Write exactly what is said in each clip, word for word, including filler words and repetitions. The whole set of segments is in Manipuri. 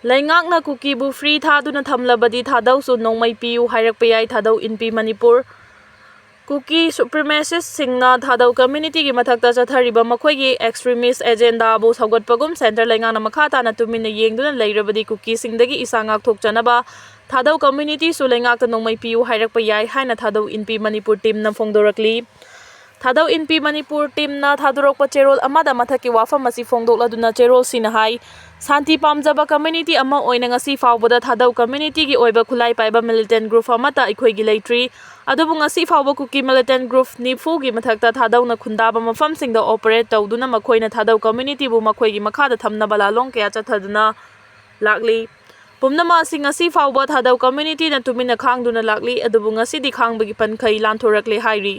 ꯂꯩꯉꯥꯛꯅ ꯀꯨꯀꯤꯕꯨ free ꯊꯥꯗꯨꯅ ꯊꯝꯂꯕꯗꯤ ꯊꯥꯗꯧꯁꯨ ꯅꯣꯡꯃꯩ ꯄꯤꯌꯨ ꯍꯥꯏꯔꯛꯄ ꯌꯥꯏ, ꯊꯥꯗꯧ ꯏꯟꯄꯤ ꯃꯅꯤꯄꯨꯔ꯫ ꯀꯨꯀꯤ supremacistꯁꯤꯡꯅ ꯊꯥꯗꯧ communityꯒꯤ ꯃꯊꯛꯇ ꯆꯠꯊꯔꯤꯕ ꯃꯈꯣꯏꯒꯤ extremist agendaꯕꯨ ꯁꯧꯒꯠꯄꯒꯨꯝ centre ꯂꯩꯉꯥꯛꯅ ꯃꯈꯥ ꯇꯥꯅ ꯇꯨꯃꯤꯟꯅ ꯌꯦꯡꯗꯨꯅ ꯂꯩꯔꯕꯗꯤ ꯀꯨꯀꯤꯁꯤꯡꯗꯒꯤ ꯏꯁꯥ ꯉꯥꯛꯊꯣꯛꯆꯅꯕ ꯊꯥꯗꯧ communityꯁꯨ ꯂꯩꯉꯥꯛꯇ ꯅꯣꯡꯃꯩ ꯄꯤꯌꯨ ꯍꯥꯏꯔꯛꯄ ꯌꯥꯏ ꯍꯥꯏꯅ ꯊꯥꯗꯧ ꯏꯟꯄꯤ ꯃꯅꯤꯄꯨꯔ teamꯅ ꯐꯣꯡꯗꯣꯔꯛꯂꯤ꯫ ꯊꯥꯗꯧ ꯏꯟꯄꯤ ꯃꯅꯤꯄꯨꯔ teamꯅ ꯊꯥꯗꯣꯔꯛꯄ ꯆꯦꯔꯣꯜ ꯑꯃꯗ ꯃꯊꯛꯀꯤ ꯋꯥꯐꯝ ꯑꯁꯤ ꯐꯣꯡꯗꯣꯛꯂꯗꯨꯅ ꯆꯦꯔꯣꯜꯁꯤꯅ ꯍꯥꯏ, ꯁꯥꯟꯇꯤ ꯄꯥꯝꯖꯕ community ꯑꯃ ꯑꯣꯏꯅ ꯉꯁꯤ ꯐꯥꯎꯕꯗ ꯊꯥꯗꯧ communityꯒꯤ ꯑꯣꯏꯕ ꯈꯨꯠꯂꯥꯏ ꯄꯥꯏꯕ militant group ꯑꯃꯠꯇ ꯑꯩꯈꯣꯏꯒꯤ ꯂꯩꯇ꯭ꯔꯤ꯫ ꯑꯗꯨꯕꯨ ꯉꯁꯤ ꯐꯥꯎꯕ ꯀꯨꯀꯤ militant group ꯅꯤꯐꯨꯒꯤ ꯃꯊꯛꯇ ꯊꯥꯗꯧꯅ ꯈꯨꯟꯗꯥꯕ ꯃꯐꯝꯁꯤꯡꯗ operate ꯇꯧꯗꯨꯅ ꯃꯈꯣꯏꯅ ꯊꯥꯗꯧ communityꯕꯨ ꯃꯈꯣꯏꯒꯤ ꯃꯈꯥꯗ ꯊꯝꯅꯕ ꯂꯥꯂꯣꯡ ꯀꯌꯥ ꯆꯠꯊꯗꯨꯅ ꯂꯥꯛꯂꯤ꯫ ꯄꯨꯝꯅꯃꯛ ꯑꯁꯤ ꯉꯁꯤ ꯐꯥꯎꯕ ꯊꯥꯗꯧ communityꯅ ꯇꯨꯃꯤꯟꯅ ꯈꯥꯡꯗꯨꯅ ꯂꯥꯛꯂꯤ, ꯑꯗꯨꯕꯨ ꯉꯁꯤꯗꯤ ꯈꯥꯡꯕꯒꯤ ꯄꯟꯈꯩ ꯂꯥꯟꯊꯣꯔꯛꯂꯦ ꯍꯥꯏꯔꯤ꯫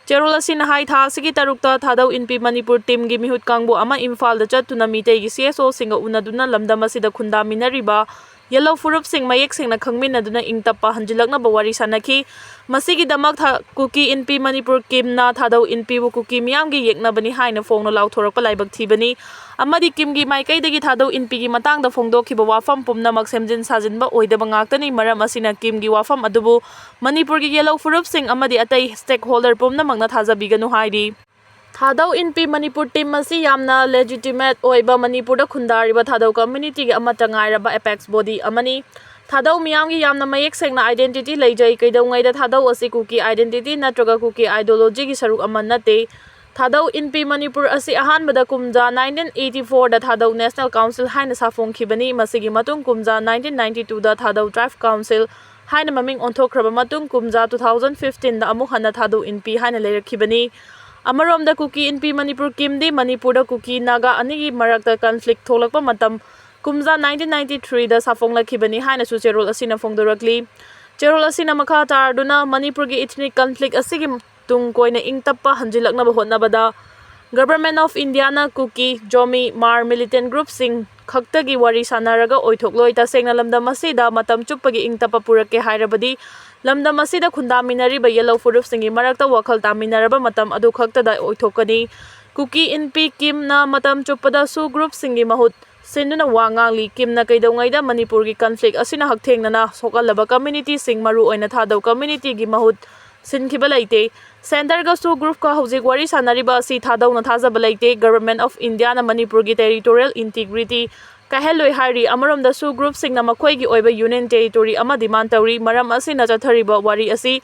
ꯆꯦꯔꯣꯜ ꯑꯁꯤꯅ ꯍꯥꯏ, ꯊꯥ ꯑꯁꯤꯒꯤ ꯇꯔꯨꯛꯇ ꯊꯥꯗꯧ ꯏꯟꯄꯤ ꯃꯅꯤꯄꯨꯔ teamꯒꯤ ꯃꯤꯍꯨꯠ ꯀꯥꯡꯕꯨ ꯑꯃ ꯏꯝꯐꯥꯜꯗ ꯆꯠꯇꯨꯅ ꯃꯤꯇꯩꯒꯤ CSOꯁꯤꯡꯒ ꯎꯅꯗꯨꯅ ꯂꯝꯗꯝ ꯑꯁꯤꯗ ꯈꯨꯟꯗꯥꯃꯤꯟꯅꯔꯤꯕ ꯌꯦꯜꯂꯧ ꯐꯨꯔꯨꯞꯁꯤꯡ ꯃꯌꯦꯛ ꯁꯦꯡꯅ ꯈꯪꯃꯤꯟꯅꯗꯨꯅ ꯏꯪ ꯇꯞꯄ ꯍꯟꯖꯤꯜꯂꯛꯅꯕ ꯋꯥꯔꯤ ꯁꯥꯟꯅꯈꯤ꯫ ꯃꯁꯤꯒꯤꯗꯃꯛ ꯊꯥ-, ꯀꯨꯀꯤ ꯏꯟꯄꯤ ꯃꯅꯤꯄꯨꯔ teamꯅ ꯊꯥꯗꯧ ꯏꯟꯄꯤꯕꯨ ꯀꯨꯀꯤ ꯃꯤꯌꯥꯝꯒꯤ ꯌꯦꯛꯅꯕꯅꯤ ꯍꯥꯏꯅ ꯐꯣꯡꯅ ꯂꯥꯎꯊꯣꯔꯛꯄ ꯂꯥꯏꯕꯛ ꯊꯤꯕꯅꯤ꯫ ꯑꯃꯗꯤ ꯀꯤꯝꯒꯤ ꯃꯥꯏꯀꯩꯗꯒꯤ ꯊꯥꯗꯧ ꯏꯟꯄꯤꯒꯤ ꯃꯇꯥꯡꯗ ꯐꯣꯡꯗꯣꯛꯈꯤꯕ ꯋꯥꯐꯝ ꯄꯨꯝꯅꯃꯛ ꯁꯦꯝꯖꯤꯟ ꯁꯥꯖꯤꯟꯕ ꯑꯣꯏꯗꯕ ꯉꯥꯛꯇꯅꯤ꯫ ꯃꯔꯝ ꯑꯁꯤꯅ ꯀꯤꯝꯒꯤ ꯋꯥꯐꯝ ꯑꯗꯨꯕꯨ ꯃꯅꯤꯄꯨꯔꯒꯤ ꯌꯦꯜꯂꯧ ꯐꯨꯔꯨꯞꯁꯤꯡ ꯑꯃꯗꯤ ꯑꯇꯩ stakeholder ꯄꯨꯝꯅꯃꯛꯅ ꯊꯥꯖꯕꯤꯒꯅꯨ ꯍꯥꯏꯔꯤ꯫ ꯊꯥꯗꯧ ꯏꯟꯄꯤ ꯃꯅꯤꯄꯨꯔ team ꯑꯁꯤ ꯌꯥꯝꯅ legitimate ꯑꯣꯏꯕ ꯃꯅꯤꯄꯨꯔꯗ ꯈꯨꯟꯗꯥꯔꯤꯕ ꯊꯥꯗꯧ communityꯒꯤ ꯑꯃꯠꯇ ꯉꯥꯏꯔꯕ apex body ꯑꯃꯅꯤ꯫ ꯊꯥꯗꯧ ꯃꯤꯌꯥꯝꯒꯤ ꯌꯥꯝꯅ ꯃꯌꯦꯛ ꯁꯦꯡꯅ identity ꯂꯩꯖꯩ꯫ ꯀꯩꯗꯧꯉꯩꯗ ꯊꯥꯗꯧ ꯑꯁꯤ ꯀꯨꯀꯤ identity ꯅꯠꯇ꯭ꯔꯒ ꯀꯨꯀꯤ ideologyꯒꯤ ꯁꯔꯨꯛ ꯑꯃ ꯅꯠꯇꯦ꯫ ꯊꯥꯗꯧ ꯏꯟꯄꯤ ꯃꯅꯤꯄꯨꯔ ꯑꯁꯤ ꯑꯍꯥꯟꯕꯗ ꯀꯨꯝꯖꯥ nineteen eighty fourꯗ ꯊꯥꯗꯧ National Council ꯍꯥꯏꯅ ꯁꯥꯐꯣꯡꯈꯤꯕꯅꯤ꯫ ꯃꯁꯤꯒꯤ ꯃꯇꯨꯡ ꯀꯨꯝꯖꯥ nineteen ninety twoꯗ ꯊꯥꯗꯧ Tribe Council ꯍꯥꯏꯅ ꯃꯃꯤꯡ ꯑꯣꯟꯊꯣꯛꯈ꯭ꯔꯕ ꯃꯇꯨꯡ ꯀꯨꯝꯖꯥ two thousand fifteenꯗ ꯑꯃꯨꯛ ꯍꯟꯅ ꯊꯥꯗꯧ ꯏꯟꯄꯤ ꯍꯥꯏꯅ ꯂꯩꯔꯛꯈꯤꯕꯅꯤ꯫ ꯑꯃꯔꯣꯝꯗ ꯀꯨꯀꯤ ꯏꯟꯄꯤ ꯃꯅꯤꯄꯨꯔ ꯀꯤꯝꯗꯤ ꯃꯅꯤꯄꯨꯔꯗ ꯀꯨꯀꯤ ꯅꯥꯒꯥ ꯑꯅꯤꯒꯤ ꯃꯔꯛꯇ conflict ꯊꯣꯛꯂꯛꯄ ꯃꯇꯝ ꯀꯨꯝꯖꯥ nineteen ninety threeꯗ ꯁꯥꯐꯣꯡꯂꯛꯈꯤꯕꯅꯤ ꯍꯥꯏꯅꯁꯨ ꯆꯦꯔꯣꯜ ꯑꯁꯤꯅ ꯐꯣꯡꯗꯣꯔꯛꯂꯤ꯫ ꯆꯦꯔꯣꯜ ꯑꯁꯤꯅ ꯃꯈꯥ ꯇꯥꯔꯗꯨꯅ ꯃꯅꯤꯄꯨꯔꯒꯤ ethnic conflict ꯑꯁꯤꯒꯤ ꯇꯨꯡ ꯀꯣꯏꯅ ꯏꯪ ꯇꯞꯄ ꯍꯟꯖꯤꯜꯂꯛꯅꯕ ꯍꯣꯠꯅꯕꯗ Government of Indiaꯅ Kuki, Zomi, R militant groupꯁꯤꯡ ꯈꯛꯇꯒꯤ ꯋꯥꯔꯤ ꯁꯥꯟꯅꯔꯒ ꯑꯣꯏꯊꯣꯛꯂꯣꯏ꯫ ꯇꯁꯦꯡꯅ ꯂꯝꯗꯝ ꯑꯁꯤꯗ ꯃꯇꯝ ꯆꯨꯞꯄꯒꯤ ꯏꯪ ꯇꯞꯄ ꯄꯨꯔꯛꯀꯦ ꯍꯥꯏꯔꯕꯗꯤ ꯂꯝꯗꯝ ꯑꯁꯤꯗ ꯈꯨꯟꯗꯥꯃꯤꯟꯅꯔꯤꯕ ꯌꯦꯜꯂꯧ ꯐꯨꯔꯨꯞꯁꯤꯡꯒꯤ ꯃꯔꯛꯇ ꯋꯥꯈꯜ ꯇꯥꯃꯤꯟꯅꯔꯕ ꯃꯇꯝ ꯑꯗꯨ ꯈꯛꯇꯗ ꯑꯣꯏꯊꯣꯛꯀꯅꯤ꯫ ꯀꯨꯀꯤ ꯏꯟꯄꯤ ꯀꯤꯝꯅ ꯃꯇꯝ ꯆꯨꯞꯄꯗ SoO groupꯁꯤꯡꯒꯤ ꯃꯍꯨꯠ ꯁꯤꯟꯗꯨꯅ ꯋꯥ ꯉꯥꯡꯂꯤ꯫ ꯀꯤꯝꯅ ꯀꯩꯗꯧꯉꯩꯗ ꯃꯅꯤꯄꯨꯔꯒꯤ conflict ꯑꯁꯤꯅ ꯍꯛꯊꯦꯡꯅꯅ ꯁꯣꯛꯍꯜꯂꯕ communityꯁꯤꯡ, ꯃꯔꯨ ꯑꯣꯏꯅ ꯊꯥꯗꯧ communityꯒꯤ ꯃꯍꯨꯠ ꯁꯤꯟꯈꯤꯕ ꯂꯩꯇꯦ꯫ Centreꯒ SoO Groupꯀ ꯍꯧꯖꯤꯛ ꯋꯥꯔꯤ ꯁꯥꯟꯅꯔꯤꯕ ꯑꯁꯤ ꯊꯥꯗꯧꯅ ꯊꯥꯖꯕ ꯂꯩꯇꯦ꯫ Government of Indiaꯅ ꯃꯅꯤꯄꯨꯔꯒꯤ territorial integrity ꯀꯥꯏꯍꯜꯂꯣꯏ ꯍꯥꯏꯔꯤ꯫ ꯑꯃꯔꯣꯝꯗ SoO Groupꯁꯤꯡꯅ ꯃꯈꯣꯏꯒꯤ ꯑꯣꯏꯕ union territory ꯑꯃ demand ꯇꯧꯔꯤ꯫ ꯃꯔꯝ ꯑꯁꯤꯅ ꯆꯠꯊꯔꯤꯕ ꯋꯥꯔꯤ ꯑꯁꯤ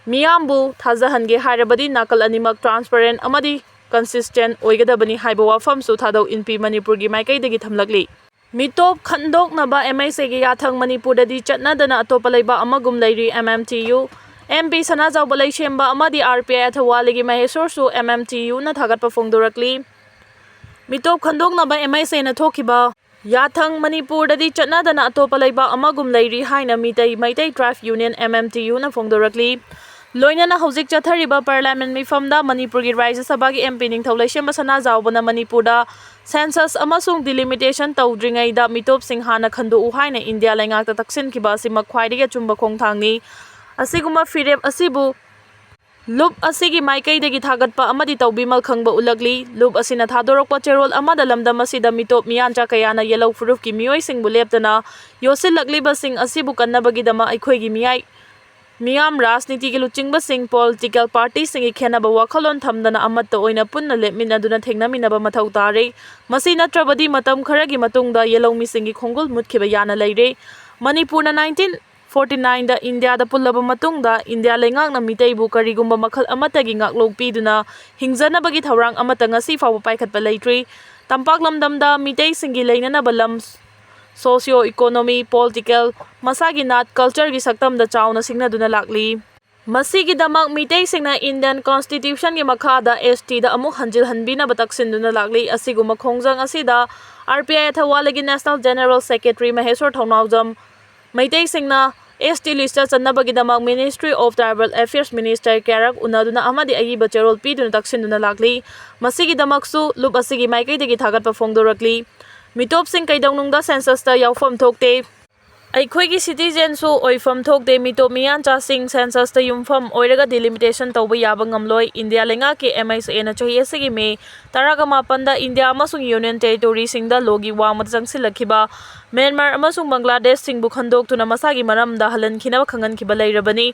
ꯃꯤꯌꯥꯝꯕꯨ ꯊꯥꯖꯍꯟꯒꯦ ꯍꯥꯏꯔꯕꯗꯤ ꯅꯥꯀꯜ ꯑꯅꯤꯃꯛ transparent ꯑꯃꯗꯤ consistent ꯑꯣꯏꯒꯗꯕꯅꯤ ꯍꯥꯏꯕ ꯋꯥꯐꯝꯁꯨ ꯊꯥꯗꯧ ꯏꯟꯄꯤ ꯃꯅꯤꯄꯨꯔꯒꯤ ꯃꯥꯏꯀꯩꯗꯒꯤ ꯊꯝꯂꯛꯂꯤ꯫ ꯃꯤꯇꯣꯞ ꯈꯟꯗꯣꯛꯅꯕ MHAꯒꯤ ꯌꯥꯊꯪ ꯃꯅꯤꯄꯨꯔꯗꯗꯤ ꯆꯠꯅꯗꯅ ꯑꯇꯣꯞꯄ ꯂꯩꯕꯥꯛ ꯑꯃꯒꯨꯝ ꯂꯩꯔꯤ꯫ MMTU MP ꯁꯅꯥꯖꯥꯎꯕ ꯂꯩꯁꯦꯝꯕ ꯑꯃꯗꯤ RPI ꯑꯊꯋꯥꯂꯤꯒꯤ ꯃꯍꯦꯁꯣꯔꯁꯨ MMTUꯅ ꯊꯥꯒꯠꯄ ꯐꯣꯡꯗꯣꯔꯛꯂꯤ꯫ ꯃꯤꯇꯣꯞ ꯈꯟꯗꯣꯛꯅꯕ MHAꯅ ꯊꯣꯛꯈꯤꯕ ꯌꯥꯊꯪ ꯃꯅꯤꯄꯨꯔꯗꯗꯤ ꯆꯠꯅꯗꯅ ꯑꯇꯣꯞꯄ ꯂꯩꯕꯥꯛ ꯑꯃꯒꯨꯝ ꯂꯩꯔꯤ ꯍꯥꯏꯅ ꯃꯤꯇꯩ, Meitei Tribe Union, MMTUꯅ ꯐꯣꯡꯗꯣꯔꯛꯂꯤ꯫ ꯂꯣꯏꯅꯅ ꯍꯧꯖꯤꯛ ꯆꯠꯊꯔꯤꯕ parliament ꯃꯤꯐꯝꯗ ꯃꯅꯤꯄꯨꯔꯒꯤ ꯔꯥꯏꯖ꯭ꯌ ꯁꯚꯥꯒꯤ MP ꯅꯤꯡꯊꯧ ꯂꯩꯁꯦꯝꯕ ꯁꯅꯥꯖꯥꯎꯕꯅ ꯃꯅꯤꯄꯨꯔꯗ census ꯑꯃꯁꯨꯡ delimitation ꯇꯧꯗ꯭ꯔꯤꯉꯩꯗ ꯃꯤꯇꯣꯞꯁꯤꯡ ꯍꯥꯟꯅ ꯈꯟꯗꯣꯛꯎ ꯍꯥꯏꯅ ꯏꯟꯗꯤꯌꯥ ꯂꯩꯉꯥꯛꯇ ꯇꯛꯁꯤꯟꯈꯤꯕ ꯑꯁꯤꯃꯛ ꯈ꯭ꯋꯥꯏꯗꯒꯤ ꯑꯆꯨꯝꯕ ꯈꯣꯡꯊꯥꯡꯅꯤ꯫ ꯑꯁꯤꯒꯨꯝꯕ ꯐꯤꯔꯦꯞ ꯑꯁꯤꯕꯨ ꯂꯨꯞ ꯑꯁꯤꯒꯤ ꯃꯥꯏꯀꯩꯗꯒꯤ ꯊꯥꯒꯠꯄ ꯑꯃꯗꯤ ꯇꯧꯕꯤꯃꯜ ꯈꯪꯕ ꯎꯠꯂꯛꯂꯤ꯫ ꯂꯨꯞ ꯑꯁꯤꯅ ꯊꯥꯗꯣꯔꯛꯄ ꯆꯦꯔꯣꯜ ꯑꯃꯗ ꯂꯝꯗꯝ ꯑꯁꯤꯗ ꯃꯤꯇꯣꯞ ꯃꯤꯌꯥꯟꯆꯥ ꯀꯌꯥꯅ ꯌꯦꯜꯂꯧ ꯐꯨꯔꯨꯞꯀꯤ ꯃꯤꯑꯣꯏꯁꯤꯡꯕꯨ ꯂꯦꯞꯇꯅ ꯌꯣꯠꯁꯤꯜꯂꯛꯂꯤꯕꯁꯤꯡ ꯑꯁꯤꯕꯨ ꯀꯟꯅꯕꯒꯤꯗꯃꯛ ꯑꯩꯈꯣꯏꯒꯤ ꯃꯤꯌꯥꯏ, ꯃꯤꯌꯥꯝ, ꯔꯥꯖꯅꯤꯇꯤꯒꯤ ꯂꯨꯆꯤꯡꯕꯁꯤꯡ, political partyꯁꯤꯡꯒꯤ ꯈꯦꯟꯅꯕ ꯋꯥꯈꯜꯂꯣꯟ ꯊꯝꯗꯅ ꯑꯃꯠꯇ ꯑꯣꯏꯅ ꯄꯨꯟꯅ ꯂꯦꯞꯃꯤꯟꯅꯗꯨꯅ ꯊꯦꯡꯅꯃꯤꯟꯅꯕ ꯃꯊꯧ ꯇꯥꯔꯦ꯫ ꯃꯁꯤ ꯅꯠꯇ꯭ꯔꯕꯗꯤ ꯃꯇꯝ ꯈꯔꯒꯤ ꯃꯇꯨꯡꯗ ꯌꯦꯜꯂꯧꯃꯤꯁꯤꯡꯒꯤ ꯈꯣꯡꯒꯨꯜ ꯃꯨꯠꯈꯤꯕ ꯌꯥꯅ ꯂꯩꯔꯦ꯫ ꯃꯅꯤꯄꯨꯔꯅ nineteen forty nineꯗ ꯏꯟꯗꯤꯌꯥꯗ ꯄꯨꯜꯂꯕ ꯃꯇꯨꯡꯗ ꯏꯟꯗꯤꯌꯥ ꯂꯩꯉꯥꯛꯅ ꯃꯤꯇꯩꯕꯨ ꯀꯔꯤꯒꯨꯝꯕ ꯃꯈꯜ ꯑꯃꯠꯇꯒꯤ ꯉꯥꯛꯂꯧ ꯄꯤꯗꯨꯅ ꯍꯤꯡꯖꯅꯕꯒꯤ ꯊꯧꯔꯥꯡ ꯑꯃꯠꯇ ꯉꯁꯤ ꯐꯥꯎꯕ ꯄꯥꯏꯈꯠꯄ ꯂꯩꯇ꯭ꯔꯤ꯫ ꯇꯝꯄꯥꯛ ꯂꯝꯗꯝꯗ ꯃꯤꯇꯩꯁꯤꯡꯒꯤ ꯂꯩꯅꯅꯕ ꯂꯝ, socio economy, political, ꯃꯁꯥꯒꯤ ꯅꯥꯠ, cultureꯒꯤ ꯁꯛꯇꯝꯗ ꯆꯥꯎꯅ ꯁꯤꯡꯅꯗꯨꯅ ꯂꯥꯛꯂꯤ꯫ ꯃꯁꯤꯒꯤꯗꯃꯛ ꯃꯤꯇꯩꯁꯤꯡꯅ Indian Constitutionꯒꯤ ꯃꯈꯥꯗ STꯗ ꯑꯃꯨꯛ ꯍꯟꯖꯤꯜꯍꯟꯕꯤꯅꯕ ꯇꯛꯁꯤꯟꯗꯨꯅ ꯂꯥꯛꯂꯤ꯫ ꯑꯁꯤꯒꯨꯝꯕ ꯈꯣꯡꯖꯪ ꯑꯁꯤꯗ RPI ꯑꯊꯋꯥꯂꯤꯒꯤ National General Secretary Mysore Thounaojam, ꯃꯩꯇꯩꯁꯤꯡꯅ ST listꯇ ꯆꯟꯅꯕꯒꯤꯗꯃꯛ Ministry of Tribal Affairs Minister ꯀ꯭ꯌꯥꯔꯛ ꯎꯅꯗꯨꯅ ꯑꯃꯗꯤ ꯑꯏꯕ ꯆꯦꯔꯣꯜ ꯄꯤꯗꯨꯅ ꯇꯛꯁꯤꯟꯗꯨꯅ ꯂꯥꯛꯂꯤ꯫ ꯃꯁꯤꯒꯤꯗꯃꯛꯁꯨ ꯂꯨꯞ ꯑꯁꯤꯒꯤ ꯃꯥꯏꯀꯩꯗꯒꯤ ꯊꯥꯒꯠꯄ ꯐꯣꯡꯗꯣꯔꯛꯂꯤ꯫ ꯃꯤꯇꯣꯞꯁꯤꯡ ꯀꯩꯗꯧꯅꯨꯡꯗ censusꯇ ꯌꯥꯎꯐꯝ ꯊꯣꯛꯇꯦ꯫ ꯑꯩꯈꯣꯏꯒꯤ citizenꯁꯨ ꯑꯣꯏꯐꯝ ꯊꯣꯛꯇꯦ꯫ ꯃꯤꯇꯣꯞ ꯃꯤꯌꯥꯟꯆꯥꯁꯤꯡ censusꯇ ꯌꯨꯝꯐꯝ ꯑꯣꯏꯔꯒ delimitation ꯇꯧꯕ ꯌꯥꯕ ꯉꯝꯂꯣꯏ꯫ ꯏꯟꯗꯤꯌꯥ ꯂꯩꯉꯥꯛꯀꯤ MHAꯅ ꯆꯍꯤ ꯑꯁꯤꯒꯤ ꯃꯦ ꯇꯔꯥꯒ ꯃꯥꯄꯟꯗ ꯏꯟꯗꯤꯌꯥ ꯑꯃꯁꯨꯡ Union Territoryꯁꯤꯡꯗ ꯂꯣꯒꯤ ꯋꯥꯡꯃꯗ ꯆꯪꯁꯤꯜꯂꯛꯈꯤꯕ ꯃ꯭ꯌꯥꯟꯃꯥꯔ ꯑꯃꯁꯨꯡ ꯕꯪꯒ꯭ꯂꯥꯗꯦꯁꯁꯤꯡꯕꯨ ꯈꯟꯗꯣꯛꯇꯨꯅ ꯃꯁꯥꯒꯤ ꯃꯔꯝꯗ ꯍꯜꯍꯟꯈꯤꯅꯕ ꯈꯪꯍꯟꯈꯤꯕ ꯂꯩꯔꯕꯅꯤ꯫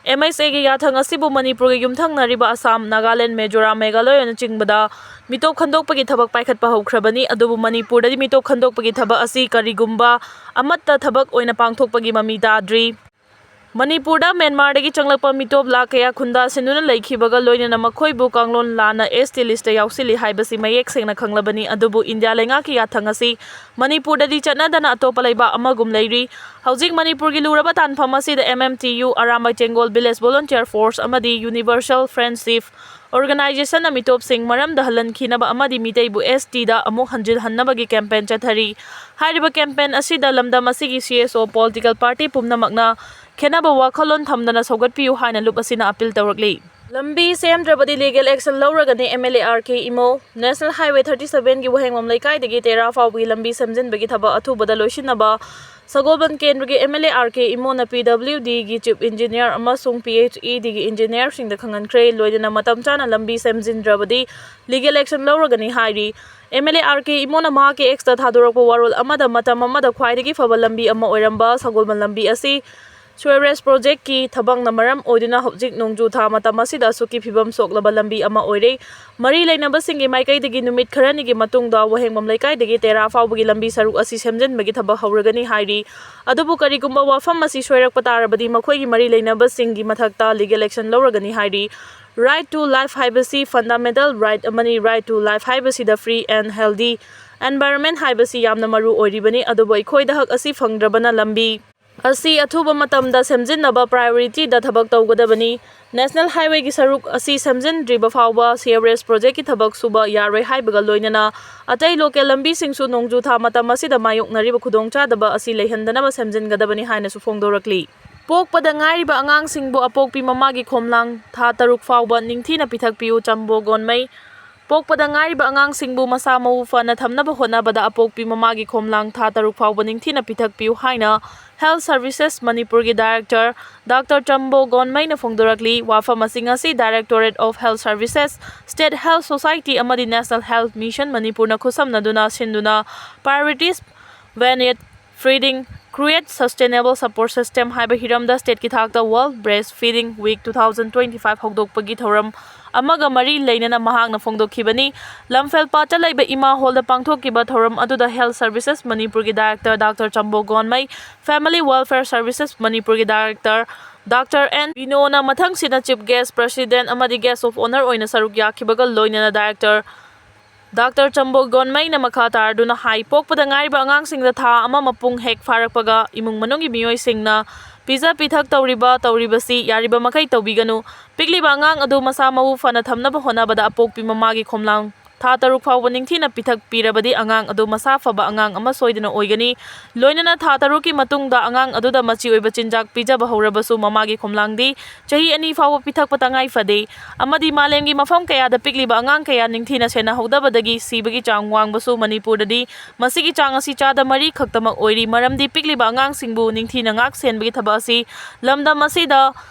MHAꯒꯤ ꯌꯥꯊꯪ ꯑꯁꯤꯕꯨ ꯃꯅꯤꯄꯨꯔꯒ ꯌꯨꯝꯊꯪꯅꯔꯤꯕ ꯑꯁꯥꯝ, ꯅꯥꯒꯥꯂꯦꯟ, ꯃꯤꯖꯣꯔꯥꯝ, ꯃꯦꯘꯥꯂꯌꯅꯆꯤꯡꯕꯗ ꯃꯤꯇꯣꯞ ꯈꯟꯗꯣꯛꯄꯒꯤ ꯊꯕꯛ ꯄꯥꯏꯈꯠꯄ ꯍꯧꯈ꯭ꯔꯕꯅꯤ꯫ ꯑꯗꯨꯕꯨ ꯃꯅꯤꯄꯨꯔꯗꯗꯤ ꯃꯤꯇꯣꯞ ꯈꯟꯗꯣꯛꯄꯒꯤ ꯊꯕꯛ ꯑꯁꯤ ꯀꯔꯤꯒꯨꯝꯕ ꯑꯃꯠꯇ ꯊꯕꯛ ꯑꯣꯏꯅ ꯄꯥꯡꯊꯣꯛꯄꯒꯤ ꯃꯃꯤ ꯇꯥꯗ꯭ꯔꯤ꯫ ꯃꯅꯤꯄꯨꯔꯗ ꯃ꯭ꯌꯥꯟꯃꯥꯔꯗꯒꯤ ꯆꯪꯂꯛꯄ ꯃꯤꯇꯣꯞ ꯂꯥꯈ ꯀꯌꯥ ꯈꯨꯟꯗꯥꯁꯤꯟꯗꯨꯅ ꯂꯩꯈꯤꯕꯒ ꯂꯣꯏꯅꯅ ꯃꯈꯣꯏꯕꯨ ꯀꯥꯡꯂꯣꯟ ꯂꯥꯟꯅ ST listꯇ ꯌꯥꯎꯁꯤꯜꯂꯤ ꯍꯥꯏꯕꯁꯤ ꯃꯌꯦꯛ ꯁꯦꯡꯅ ꯈꯪꯂꯕꯅꯤ꯫ ꯑꯗꯨꯕꯨ ꯏꯟꯗꯤꯌꯥ ꯂꯩꯉꯥꯛꯀꯤ ꯌꯥꯊꯪ ꯑꯁꯤ ꯃꯅꯤꯄꯨꯔꯗꯗꯤ ꯆꯠꯅꯗꯅ ꯑꯇꯣꯞꯄ ꯂꯩꯕꯥꯛ ꯑꯃꯒꯨꯝ ꯂꯩꯔꯤ꯫ ꯍꯧꯖꯤꯛ ꯃꯅꯤꯄꯨꯔꯒꯤ ꯂꯨꯔꯕ ꯇꯥꯟꯐꯝ ꯑꯁꯤꯗ MMTU, Arambai ꯇꯦꯡꯒꯣꯜ Village Volunteer Force ꯑꯃꯗꯤ Universal Friendship Organisationꯅ ꯃꯤꯇꯣꯞꯁꯤꯡ ꯃꯔꯝꯗ ꯍꯜꯍꯟꯈꯤꯅꯕ ꯑꯃꯗꯤ ꯃꯤꯇꯩꯕꯨ STꯗ ꯑꯃꯨꯛ ꯍꯟꯖꯤꯜꯍꯟꯅꯕꯒꯤ campaign ꯆꯠꯊꯔꯤ꯫ ꯍꯥꯏꯔꯤꯕ campaign ꯑꯁꯤꯗ ꯂꯝꯗꯝ ꯑꯁꯤꯒꯤ CSO political party ꯄꯨꯝꯅꯃꯛꯅ ꯈꯦꯟꯅꯕ ꯋꯥꯈꯜꯂꯣꯟ ꯊꯝꯗꯅ ꯁꯧꯒꯠꯄꯤꯌꯨ ꯍꯥꯏꯅ ꯂꯨꯞ ꯑꯁꯤꯅ appeal ꯇꯧꯔꯛꯂꯤ꯫ ꯂꯝꯕꯤ ꯁꯦꯝꯗ꯭ꯔꯕꯗꯤ legal action ꯂꯧꯔꯒꯅꯤ, MLA RK Imo. National Highway thirty sevenꯒꯤ ꯋꯥꯍꯦꯡꯕꯝ ꯂꯩꯀꯥꯏꯗꯒꯤ ꯇꯦꯔꯥ ꯐꯥꯎꯕꯒꯤ ꯂꯝꯕꯤ ꯁꯦꯝꯖꯤꯟꯕꯒꯤ ꯊꯕꯛ ꯑꯊꯨꯕꯗ ꯂꯣꯏꯁꯤꯟꯅꯕ ꯁꯒꯣꯜꯕꯟ ꯀꯦꯟꯗ꯭ꯔꯒꯤ MLA RK ꯏꯃꯣꯅ PWDꯒꯤ chief engineer ꯑꯃꯁꯨꯡ PHEDꯒꯤ engineerꯁꯤꯡꯗ ꯈꯪꯍꯟꯈ꯭ꯔꯦ꯫ ꯂꯣꯏꯅꯅ ꯃꯇꯝ ꯆꯥꯅ ꯂꯝꯕꯤ ꯁꯦꯝꯖꯤꯟꯗ꯭ꯔꯕꯗꯤ legal action ꯂꯧꯔꯒꯅꯤ ꯍꯥꯏꯔꯤ꯫ MLA RK ꯏꯃꯣꯅ ꯃꯍꯥꯛꯀꯤ Xꯇ ꯊꯥꯗꯣꯔꯛꯄ ꯋꯥꯔꯣꯜ ꯑꯃꯗ ꯃꯇꯝ ꯑꯃꯗ ꯈ꯭ꯋꯥꯏꯗꯒꯤ ꯐꯕ ꯂꯝꯕꯤ ꯑꯃ ꯑꯣꯏꯔꯝꯕ ꯁꯒꯣꯜꯕꯟ ꯂꯝꯕꯤ ꯑꯁꯤ sewerage projectꯀꯤ ꯊꯕꯛꯅ ꯃꯔꯝ ꯑꯣꯏꯗꯨꯅ ꯍꯧꯖꯤꯛ ꯅꯣꯡꯖꯨ ꯊꯥ ꯃꯇꯝ ꯑꯁꯤꯗ ꯑꯁꯨꯛꯀꯤ ꯐꯤꯕꯝ ꯁꯣꯛꯂꯕ ꯂꯝꯕꯤ ꯑꯃ ꯑꯣꯏꯔꯦ꯫ ꯃꯔꯤ ꯂꯩꯅꯕꯁꯤꯡꯒꯤ ꯃꯥꯏꯀꯩꯗꯒꯤ ꯅꯨꯃꯤꯠ ꯈꯔꯅꯤꯒꯤ ꯃꯇꯨꯡꯗ ꯋꯥꯍꯦꯡꯕꯝ ꯂꯩꯀꯥꯏꯗꯒꯤ ꯇꯦꯔꯥ ꯐꯥꯎꯕꯒꯤ ꯂꯝꯕꯤ ꯁꯔꯨꯛ ꯑꯁꯤ ꯁꯦꯝꯖꯤꯟꯕꯒꯤ ꯊꯕꯛ ꯍꯧꯔꯒꯅꯤ ꯍꯥꯏꯔꯤ꯫ ꯑꯗꯨꯕꯨ ꯀꯔꯤꯒꯨꯝꯕ ꯋꯥꯐꯝ ꯑꯁꯤ ꯁꯣꯏꯔꯛꯄ ꯇꯥꯔꯕꯗꯤ ꯃꯈꯣꯏꯒꯤ ꯃꯔꯤ ꯂꯩꯅꯕꯁꯤꯡꯒꯤ ꯃꯊꯛꯇ legal action ꯂꯧꯔꯒꯅꯤ ꯍꯥꯏꯔꯤ꯫ Right to life ꯍꯥꯏꯕꯁꯤ fundamental right ꯑꯃꯅꯤ꯫ Right to life ꯍꯥꯏꯕꯁꯤꯗ free and healthy environment ꯍꯥꯏꯕꯁꯤ ꯌꯥꯝꯅ ꯃꯔꯨ ꯑꯣꯏꯔꯤꯕꯅꯤ꯫ ꯑꯗꯨꯕꯨ ꯑꯩꯈꯣꯏꯗ ꯍꯛ ꯑꯁꯤ ꯐꯪꯗ꯭ꯔꯕꯅ ꯂꯝꯕꯤ ꯑꯁꯤ ꯑꯊꯨꯕ ꯃꯇꯝꯗ ꯁꯦꯝꯖꯤꯟꯅꯕ priorityꯗ ꯊꯕꯛ ꯇꯧꯒꯗꯕꯅꯤ꯫ National Highwayꯒꯤ ꯁꯔꯨꯛ ꯑꯁꯤ ꯁꯦꯝꯖꯤꯟꯗ꯭ꯔꯤꯕ ꯐꯥꯎꯕ sewerage projectꯀꯤ ꯊꯕꯛ ꯁꯨꯕ ꯌꯥꯔꯣꯏ ꯍꯥꯏꯕꯒ ꯂꯣꯏꯅꯅ ꯑꯇꯩ local ꯂꯝꯕꯤꯁꯤꯡꯁꯨ ꯅꯣꯡꯖꯨ ꯊꯥ ꯃꯇꯝ ꯑꯁꯤꯗ ꯃꯥꯌꯣꯛꯅꯔꯤꯕ ꯈꯨꯗꯣꯡꯆꯥꯗꯕ ꯑꯁꯤ ꯂꯩꯍꯟꯗꯅꯕ ꯁꯦꯝꯖꯤꯟꯒꯗꯕꯅꯤ ꯍꯥꯏꯅꯁꯨ ꯐꯣꯡꯗꯣꯔꯛꯂꯤ꯫ ꯄꯣꯛꯄꯗ ꯉꯥꯏꯔꯤꯕ ꯑꯉꯥꯡꯁꯤꯡꯕꯨ ꯑꯄꯣꯛꯄꯤ ꯃꯃꯥꯒꯤ ꯈꯣꯝꯂꯥꯡ ꯊꯥ ꯇꯔꯨꯛ ꯐꯥꯎꯕ ꯅꯤꯡꯊꯤꯅ ꯄꯤꯊꯛꯄꯤꯌꯨ, ꯆꯝꯕꯣ ꯒꯣꯟꯃꯩ꯫ ꯄꯣꯛꯄꯗ ꯉꯥꯏꯔꯤꯕ ꯑꯉꯥꯡꯁꯤꯡꯕꯨ ꯃꯁꯥ ꯃꯎ ꯐꯅ ꯊꯝꯅꯕ ꯍꯣꯠꯅꯕꯗ ꯑꯄꯣꯛꯄꯤ ꯃꯃꯥꯒꯤ ꯈꯣꯝꯂꯥꯡ ꯊꯥ ꯇꯔꯨꯛ ꯐꯥꯎꯕ ꯅꯤꯡꯊꯤꯅ ꯄꯤꯊꯛꯄꯤꯌꯨ ꯍꯥꯏꯅ Health Services ꯃꯅꯤꯄꯨꯔꯒꯤ Director Doctor ꯆꯝꯕꯣ ꯒꯣꯟꯃꯩꯅ ꯐꯣꯡꯗꯣꯔꯛꯂꯤ꯫ ꯋꯥꯐꯝ ꯑꯁꯤ ꯉꯁꯤ Directorate of Health Services, State Health Society ꯑꯃꯗꯤ National Health Mission ꯃꯅꯤꯄꯨꯔꯅ ꯈꯨꯠꯁꯝꯅꯗꯨꯅ ꯁꯤꯟꯗꯨꯅ Priorities When It Feeding, Create Sustainable Support System ꯍꯥꯏꯕ ꯍꯤꯔꯝꯗ stateꯀꯤ ꯊꯥꯛꯇ World Breastfeeding Week two thousand twenty-five ꯍꯧꯗꯣꯛꯄꯒꯤ ꯊꯧꯔꯝ ꯑꯃꯒ ꯃꯔꯤ ꯂꯩꯅꯅ ꯃꯍꯥꯛꯅ ꯐꯣꯡꯗꯣꯛꯈꯤꯕꯅꯤ꯫ ꯂꯝꯐꯦꯜꯄꯥꯠꯇ ꯂꯩꯕ ꯏꯃꯥ ꯍꯣꯜꯗ ꯄꯥꯡꯊꯣꯛꯈꯤꯕ ꯊꯧꯔꯝ ꯑꯗꯨꯗ Health Services ꯃꯅꯤꯄꯨꯔꯒꯤ Director Doctor Chambo Gonmei, Family Welfare Services ꯃꯅꯤꯄꯨꯔꯒꯤ Director Doctor ꯑꯦꯟ ꯕꯤꯅꯣꯅ ꯃꯊꯪꯁꯤꯠꯅ Chief Guest, President ꯑꯃꯗꯤ Guest of Honour ꯑꯣꯏꯅ ꯁꯔꯨꯛ ꯌꯥꯈꯤꯕꯒ ꯂꯣꯏꯅꯅ Director Doctor ꯆꯝꯕꯣ ꯒꯣꯟꯃꯩꯅ ꯃꯈꯥ ꯇꯥꯔꯗꯨꯅ ꯍꯥꯏ, ꯄꯣꯛꯄꯗ ꯉꯥꯏꯔꯤꯕ ꯑꯉꯥꯡꯁꯤꯡꯗ ꯊꯥ ꯑꯃ ꯃꯄꯨꯡ ꯍꯦꯛ ꯐꯥꯔꯛꯄꯒ ꯏꯃꯨꯡ ꯃꯅꯨꯡꯒꯤ ꯃꯤꯑꯣꯏꯁꯤꯡꯅ ꯄꯤꯖ ꯄꯤꯊꯛ ꯇꯧꯔꯤꯕ ꯇꯧꯔꯤꯕꯁꯤ ꯌꯥꯔꯤꯕ ꯃꯈꯩ ꯇꯧꯕꯤꯒꯅꯨ꯫ ꯄꯤꯛꯂꯤꯕ ꯑꯉꯥꯡ ꯑꯗꯨ ꯃꯁꯥ ꯃꯎ ꯐꯅ ꯊꯝꯅꯕ ꯍꯣꯠꯅꯕꯗ ꯑꯄꯣꯛꯄꯤ ꯃꯃꯥꯒꯤ ꯈꯣꯝꯂꯥꯡ ꯊꯥ ꯇꯔꯨꯛ ꯐꯥꯎꯕ ꯅꯤꯡꯊꯤꯅ ꯄꯤꯊꯛꯄꯤꯔꯕꯗꯤ ꯑꯉꯥꯡ ꯑꯗꯨ ꯃꯁꯥ ꯐꯕ ꯑꯉꯥꯡ ꯑꯃ ꯁꯣꯏꯗꯅ ꯑꯣꯏꯒꯅꯤ꯫ ꯂꯣꯏꯅꯅ ꯊꯥ ꯇꯔꯨꯛꯀꯤ ꯃꯇꯨꯡꯗ ꯑꯉꯥꯡ ꯑꯗꯨꯗ ꯃꯆꯤ ꯑꯣꯏꯕ ꯆꯤꯟꯖꯥꯛ ꯄꯤꯖꯕ ꯍꯧꯔꯕꯁꯨ ꯃꯃꯥꯒꯤ ꯈꯣꯝꯂꯥꯡꯗꯤ ꯆꯍꯤ ꯑꯅꯤ ꯐꯥꯎꯕ ꯄꯤꯊꯛꯄ ꯇꯉꯥꯏ ꯐꯗꯦ꯫ ꯑꯃꯗꯤ ꯃꯥꯂꯦꯝꯒꯤ ꯃꯐꯝ ꯀꯌꯥꯗ ꯄꯤꯛꯂꯤꯕ ꯑꯉꯥꯡ ꯀꯌꯥ ꯅꯤꯡꯊꯤꯅ ꯁꯦꯟꯅꯍꯧꯗꯕꯗꯒꯤ ꯁꯤꯕꯒꯤ ꯆꯥꯡ ꯋꯥꯡꯕꯁꯨ ꯃꯅꯤꯄꯨꯔꯗꯗꯤ ꯃꯁꯤꯒꯤ ꯆꯥꯡ ꯑꯁꯤ ꯆꯥꯗ ꯃꯔꯤ ꯈꯛꯇꯃꯛ ꯑꯣꯏꯔꯤ꯫ ꯃꯔꯝꯗꯤ ꯄꯤꯛꯂꯤꯕ ꯑꯉꯥꯡꯁꯤꯡꯕꯨ ꯅꯤꯡꯊꯤꯅ ꯉꯥꯛ ꯁꯦꯟꯕꯒꯤ ꯊꯕꯛ ꯑꯁꯤ ꯂꯝꯗꯝ ꯑꯁꯤꯗ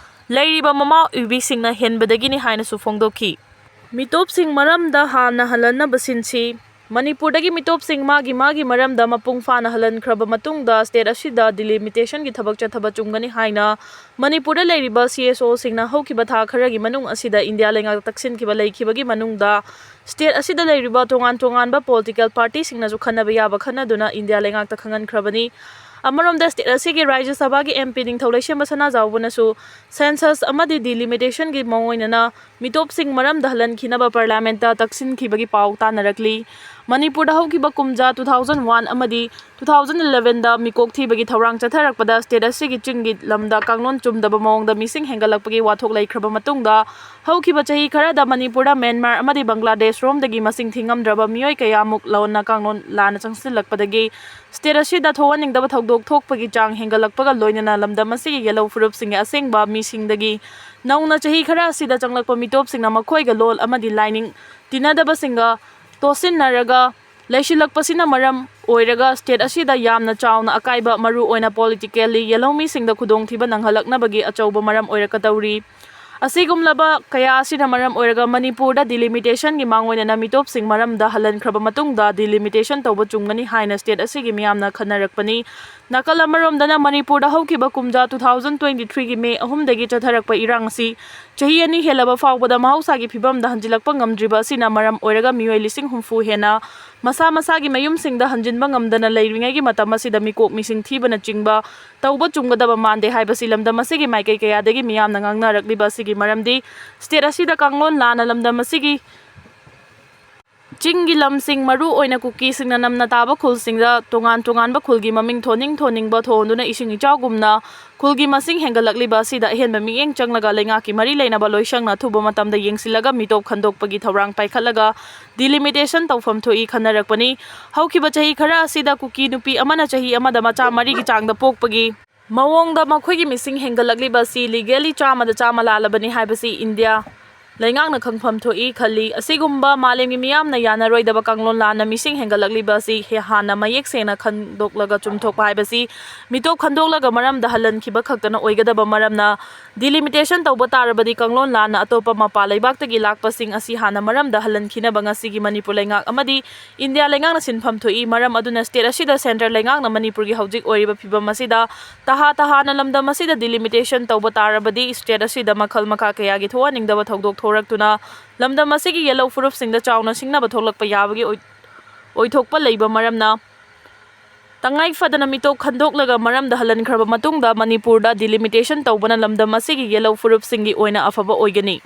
ꯂꯩꯔꯤꯕ ꯃꯃꯥ ꯑꯣꯏꯕꯤꯁꯤꯡꯅ ꯍꯦꯟꯕꯗꯒꯤꯅꯤ ꯍꯥꯏꯅꯁꯨ ꯐꯣꯡꯗꯣꯛꯈꯤ꯫ ꯃꯤꯇꯣꯞꯁꯤꯡ ꯃꯔꯝꯗ ꯍꯥꯟꯅ ꯍꯜꯍꯟꯅꯕ ꯁꯤꯟꯁꯤ꯫ ꯃꯅꯤꯄꯨꯔꯗꯒꯤ ꯃꯤꯇꯣꯞꯁꯤꯡ ꯃꯥꯒꯤ ꯃꯥꯒꯤ ꯃꯔꯝꯗ ꯃꯄꯨꯡ ꯐꯥꯅ ꯍꯜꯍꯟꯈ꯭ꯔꯕ ꯃꯇꯨꯡꯗ state ꯑꯁꯤꯗ delimitationꯒꯤ ꯊꯕꯛ ꯆꯠꯊꯕ ꯆꯨꯝꯒꯅꯤ ꯍꯥꯏꯅ ꯃꯅꯤꯄꯨꯔꯗ ꯂꯩꯔꯤꯕ CSOꯁꯤꯡꯅ ꯍꯧꯈꯤꯕ ꯊꯥ ꯈꯔꯒꯤ ꯃꯅꯨꯡ ꯑꯁꯤꯗ ꯏꯟꯗꯤꯌꯥ ꯂꯩꯉꯥꯛꯇ ꯇꯛꯁꯤꯟꯈꯤꯕ ꯂꯩꯈꯤꯕꯒꯤ ꯃꯅꯨꯡꯗ state ꯑꯁꯤꯗ ꯂꯩꯔꯤꯕ ꯇꯣꯉꯥꯟ ꯇꯣꯉꯥꯟꯕ political partyꯁꯤꯡꯅꯁꯨ ꯈꯟꯅꯕ ꯌꯥꯕ ꯈꯟꯅꯗꯨꯅ ꯏꯟꯗꯤꯌꯥ ꯂꯩꯉꯥꯛꯇ ꯈꯪꯍꯟꯈ꯭ꯔꯕꯅꯤ꯫ ꯑꯃꯔꯣꯝꯗ state ꯑꯁꯤꯒꯤ ꯔꯥꯖ꯭ꯌ ꯁꯚꯥꯒꯤ MP ꯅꯤꯡꯊꯧ ꯂꯩꯁꯦꯝꯕ ꯁꯅꯥꯖꯥꯎꯕꯅꯁꯨ census ꯑꯃꯗꯤ delimitationꯒꯤ ꯃꯑꯣꯡ ꯑꯣꯏꯅꯅ ꯃꯤꯇꯣꯞꯁꯤꯡ ꯃꯔꯝꯗ ꯍꯜꯍꯟꯈꯤꯅꯕ parliamentꯇ ꯇꯛꯁꯤꯟꯈꯤꯕꯒꯤ ꯄꯥꯎ ꯇꯥꯅꯔꯛꯂꯤ꯫ ꯃꯅꯤꯄꯨꯔꯗ ꯍꯧꯈꯤꯕ ꯀꯨꯝꯖꯥ two thousand one ꯑꯃꯗꯤ two thousand elevenꯗ ꯃꯤꯀꯣꯛ ꯊꯤꯕꯒꯤ ꯊꯧꯔꯥꯡ ꯆꯠꯊꯔꯛꯄꯗ state ꯑꯁꯤꯒꯤ ꯆꯤꯡꯒꯤ ꯂꯝꯗ ꯀꯥꯡꯂꯣꯟ ꯆꯨꯝꯗꯕ ꯃꯑꯣꯡꯗ ꯃꯤꯁꯤꯡ ꯍꯦꯟꯒꯠꯂꯛꯄꯒꯤ ꯋꯥꯊꯣꯛ ꯂꯩꯈ꯭ꯔꯕ ꯃꯇꯨꯡꯗ, ꯍꯧꯈꯤꯕ ꯆꯍꯤ ꯈꯔꯗ ꯃꯅꯤꯄꯨꯔꯗ ꯃ꯭ꯌꯥꯟꯃꯥꯔ ꯑꯃꯗꯤ ꯕꯪꯒ꯭ꯂꯥꯗꯦꯁꯔꯣꯝꯗꯒꯤ ꯃꯁꯤꯡ ꯊꯤꯉꯝꯗ꯭ꯔꯕ ꯃꯤꯑꯣꯏ ꯀꯌꯥꯃꯨꯛ ꯂꯣꯟꯅ ꯀꯥꯡꯂꯣꯟ ꯂꯥꯟꯅ ꯆꯪꯁꯤꯜꯂꯛꯄꯗꯒꯤ state ꯑꯁꯤꯗ ꯊꯣꯛꯍꯟꯅꯤꯡꯗꯕ ꯊꯧꯗꯣꯛ ꯊꯣꯛꯄꯒꯤ ꯆꯥꯡ ꯍꯦꯟꯒꯠꯂꯛꯄꯒ ꯂꯣꯏꯅꯅ ꯂꯝꯗꯝ ꯑꯁꯤꯒꯤ ꯌꯦꯜꯍꯧ ꯐꯨꯔꯨꯞꯁꯤꯡꯒꯤ ꯑꯁꯦꯡꯕ ꯃꯤꯁꯤꯡꯗꯒꯤ ꯅꯧꯅ ꯆꯍꯤ ꯈꯔ ꯑꯁꯤꯗ ꯆꯪꯂꯛꯄ ꯃꯤꯇꯣꯞꯁꯤꯡꯅ ꯃꯈꯣꯏꯒ ꯂꯣꯜ ꯑꯃꯗꯤ ꯂꯥꯏꯅꯤꯡ ꯇꯤꯟꯅꯗꯕꯁꯤꯡꯒ ꯇꯣꯠꯁꯤꯟꯅꯔꯒ ꯂꯩꯁꯤꯜꯂꯛꯄꯁꯤꯅ ꯃꯔꯝ ꯑꯣꯏꯔꯒ state ꯑꯁꯤꯗ ꯌꯥꯝꯅ ꯆꯥꯎꯅ ꯑꯀꯥꯏꯕ, ꯃꯔꯨ ꯑꯣꯏꯅ politically ꯌꯦꯜꯍꯧꯃꯤꯁꯤꯡꯗ ꯈꯨꯗꯣꯡꯊꯤꯕ ꯅꯪꯍꯜꯂꯛꯅꯕꯒꯤ ꯑꯆꯧꯕ ꯃꯔꯝ ꯑꯣꯏꯔꯛꯀꯗꯧꯔꯤ꯫ ꯑꯁꯤꯒꯨꯝꯂꯕ ꯀꯌꯥ ꯑꯁꯤꯅ ꯃꯔꯝ ꯑꯣꯏꯔꯒ ꯃꯅꯤꯄꯨꯔꯗ delimitation ꯒꯤ ꯃꯥꯡꯑꯣꯏꯅꯅ ꯃꯤꯇꯣꯞꯁꯤꯡ ꯃꯔꯝꯗ ꯍꯜꯍꯟꯈ꯭ꯔꯕ ꯃꯇꯨꯡꯗ delimitation ꯇꯧꯕ ꯆꯨꯝꯒꯅꯤ ꯍꯥꯏꯅ state ꯑꯁꯤꯒꯤ ꯃꯤꯌꯥꯝꯅ ꯈꯟꯅꯔꯛꯄꯅꯤ꯫ ꯅꯥꯀꯜ ꯑꯃꯔꯣꯝꯗꯅ ꯃꯅꯤꯄꯨꯔꯗ ꯍꯧꯈꯤꯕ ꯀꯨꯝꯖꯥ two thousand twenty three ꯒꯤ May ꯑꯍꯨꯝꯗꯒꯤ ꯆꯠꯊꯔꯛꯄ ꯏꯔꯥꯡ ꯑꯁꯤ ꯆꯍꯤ ꯑꯅꯤ ꯍꯦꯜꯂꯕ ꯐꯥꯎꯕꯗ ꯃꯍꯧꯁꯥꯒꯤ ꯐꯤꯕꯝꯗ ꯍꯟꯖꯤꯜꯂꯛꯄ ꯉꯝꯗ꯭ꯔꯤꯕ ꯑꯁꯤꯅ ꯃꯔꯝ ꯑꯣꯏꯔꯒ ꯃꯤꯑꯣꯏ ꯂꯤꯁꯤꯡ ꯍꯨꯝꯐꯨ ꯍꯦꯟꯅ ꯃꯁꯥ ꯃꯁꯥꯒꯤ ꯃꯌꯨꯝꯁꯤꯡꯗ ꯍꯟꯖꯤꯟꯕ ꯉꯝꯗꯅ ꯂꯩꯔꯤꯉꯩꯒꯤ ꯃꯇꯝ ꯑꯁꯤꯗ ꯃꯤꯀꯣꯛ ꯃꯤꯁꯤꯡ ꯊꯤꯕꯅꯆꯤꯡꯕ ꯇꯧꯕ ꯆꯨꯝꯒꯗꯕ ꯃꯥꯟꯗꯦ ꯍꯥꯏꯕꯁꯤ ꯂꯝꯗꯝ ꯑꯁꯤꯒꯤ ꯃꯥꯏꯀꯩ ꯀꯌꯥꯗꯒꯤ ꯃꯤꯌꯥꯝꯅ ꯉꯥꯡꯅꯔꯛꯂꯤꯕ ꯑꯁꯤꯒꯤ ꯃꯔꯝꯗꯤ state ꯑꯁꯤꯗ ꯀꯥꯡꯂꯣꯟ ꯂꯥꯟꯅ ꯂꯝꯗꯝ ꯑꯁꯤꯒꯤ ꯆꯤꯡꯒꯤ ꯂꯝꯁꯤꯡ, ꯃꯔꯨ ꯑꯣꯏꯅ ꯀꯨꯀꯤꯁꯤꯡꯅ ꯅꯝꯅ ꯇꯥꯕ ꯈꯨꯜꯁꯤꯡꯗ ꯇꯣꯉꯥꯟ ꯇꯣꯉꯥꯟꯕ ꯈꯨꯜꯒꯤ ꯃꯃꯤꯡ ꯊꯣꯟꯅꯤꯡ ꯊꯣꯟꯅꯤꯡꯕ ꯊꯣꯟꯗꯨꯅ ꯏꯁꯤꯡ ꯏꯆꯥꯎꯒꯨꯝꯅ ꯈꯨꯜꯒꯤ ꯃꯁꯤꯡ ꯍꯦꯟꯒꯠꯂꯛꯂꯤꯕ ꯑꯁꯤꯗ ꯑꯍꯦꯟꯕ ꯃꯤꯠꯌꯦꯡ ꯆꯪꯂꯒ ꯂꯩꯉꯥꯛꯀꯤ ꯃꯔꯤ ꯂꯩꯅꯕ ꯂꯣꯏꯁꯪꯅ ꯑꯊꯨꯕ ꯃꯇꯝꯗ ꯌꯦꯡꯁꯤꯜꯂꯒ ꯃꯤꯇꯣꯞ ꯈꯟꯗꯣꯛꯄꯒꯤ ꯊꯧꯔꯥꯡ ꯄꯥꯏꯈꯠꯂꯒ delimitation ꯇꯧꯐꯝ ꯊꯣꯛꯏ ꯈꯟꯅꯔꯛꯄꯅꯤ꯫ ꯍꯧꯈꯤꯕ ꯆꯍꯤ ꯈꯔ ꯑꯁꯤꯗ ꯀꯨꯀꯤ ꯅꯨꯄꯤ ꯑꯃꯅ ꯆꯍꯤ ꯑꯃꯗ ꯃꯆꯥ ꯃꯔꯤꯒꯤ ꯆꯥꯡꯗ ꯄꯣꯛꯄꯒꯤ ꯃꯑꯣꯡꯗ ꯃꯈꯣꯏꯒꯤ ꯃꯤꯁꯤꯡ ꯍꯦꯟꯒꯠꯂꯛꯂꯤꯕ ꯑꯁꯤ legally ꯆꯥꯝꯃꯗ ꯆꯥꯝꯃ ꯂꯥꯜꯂꯕꯅꯤ ꯍꯥꯏꯕꯁꯤ ꯏꯟꯗꯤꯌꯥ ꯂꯩꯉꯥꯛꯅ ꯈꯪꯐꯝ ꯊꯣꯛꯏ ꯈꯜꯂꯤ꯫ ꯑꯁꯤꯒꯨꯝꯕ ꯃꯥꯂꯦꯝꯒꯤ ꯃꯤꯌꯥꯝꯅ ꯌꯥꯅꯔꯣꯏꯗꯕ ꯀꯥꯡꯂꯣꯟ ꯂꯥꯟꯅ ꯃꯤꯁꯤꯡ ꯍꯦꯟꯒꯠꯂꯛꯂꯤꯕ ꯑꯁꯤ ꯍꯦ-, ꯍꯥꯟꯅ ꯃꯌꯦꯛ ꯁꯦꯡꯅ ꯈꯟꯗꯣꯛꯂꯒ ꯆꯨꯝꯊꯣꯛꯄ ꯍꯥꯏꯕꯁꯤ ꯃꯤꯇꯣꯞ ꯈꯟꯗꯣꯛꯂꯒ ꯃꯔꯝꯗ ꯍꯜꯍꯟꯈꯤꯕ ꯈꯛꯇꯅ ꯑꯣꯏꯒꯗꯕ ꯃꯔꯝꯅ delimitation ꯇꯧꯕ ꯇꯥꯔꯕꯗꯤ ꯀꯥꯡꯂꯣꯟ ꯂꯥꯟꯅ ꯑꯇꯣꯞꯄ ꯃꯄꯥꯟ ꯂꯩꯕꯥꯛꯇꯒꯤ ꯂꯥꯛꯄꯁꯤꯡ ꯑꯁꯤ ꯍꯥꯟꯅ ꯃꯔꯝꯗ ꯍꯜꯍꯟꯈꯤꯅꯕ ꯉꯁꯤꯒꯤ ꯃꯅꯤꯄꯨꯔ ꯂꯩꯉꯥꯛ ꯑꯃꯗꯤ ꯏꯟꯗꯤꯌꯥ ꯂꯩꯉꯥꯛꯅ ꯁꯤꯟꯐꯝ ꯊꯣꯛꯏ꯫ ꯃꯔꯝ ꯑꯗꯨꯅ state ꯑꯁꯤꯗ centre ꯂꯩꯉꯥꯛꯅ ꯃꯅꯤꯄꯨꯔꯒꯤ ꯍꯧꯖꯤꯛ ꯑꯣꯏꯔꯤꯕ ꯐꯤꯕꯝ ꯑꯁꯤꯗ ꯇꯍꯥ ꯇꯍꯥꯅ ꯂꯝꯗꯝ ꯑꯁꯤꯗ delimitation ꯇꯧꯕ ꯇꯥꯔꯕꯗꯤ state ꯑꯁꯤꯗ ꯃꯈꯜ ꯃꯈꯥ ꯀꯌꯥꯒꯤ ꯊꯣꯛꯍꯟꯅꯤꯡꯗꯕ ꯊꯧꯗꯣꯛ ꯊꯣꯔꯛꯇꯨꯅ ꯂꯝꯗꯝ ꯑꯁꯤꯒꯤ ꯌꯦꯜꯍꯧ ꯐꯨꯔꯨꯞꯁꯤꯡꯗ ꯆꯥꯎꯅ ꯁꯤꯡꯅꯕ ꯊꯣꯛꯂꯛꯄ ꯌꯥꯕꯒꯤ ꯑꯣꯏ-, ꯑꯣꯏꯊꯣꯛꯄ ꯂꯩꯕ ꯃꯔꯝꯅ ꯇꯉꯥꯏ ꯐꯗꯅ ꯃꯤꯇꯣꯞ ꯈꯟꯗꯣꯛꯂꯒ ꯃꯔꯝꯗ ꯍꯜꯍꯟꯈ꯭ꯔꯕ ꯃꯇꯨꯡꯗ ꯃꯅꯤꯄꯨꯔꯗ delimitation ꯇꯧꯕꯅ ꯂꯝꯗꯝ ꯑꯁꯤꯒꯤ ꯌꯦꯜꯍꯧ ꯐꯨꯔꯨꯞꯁꯤꯡꯒꯤ ꯑꯣꯏꯅ ꯑꯐꯕ ꯑꯣꯏꯒꯅꯤ꯫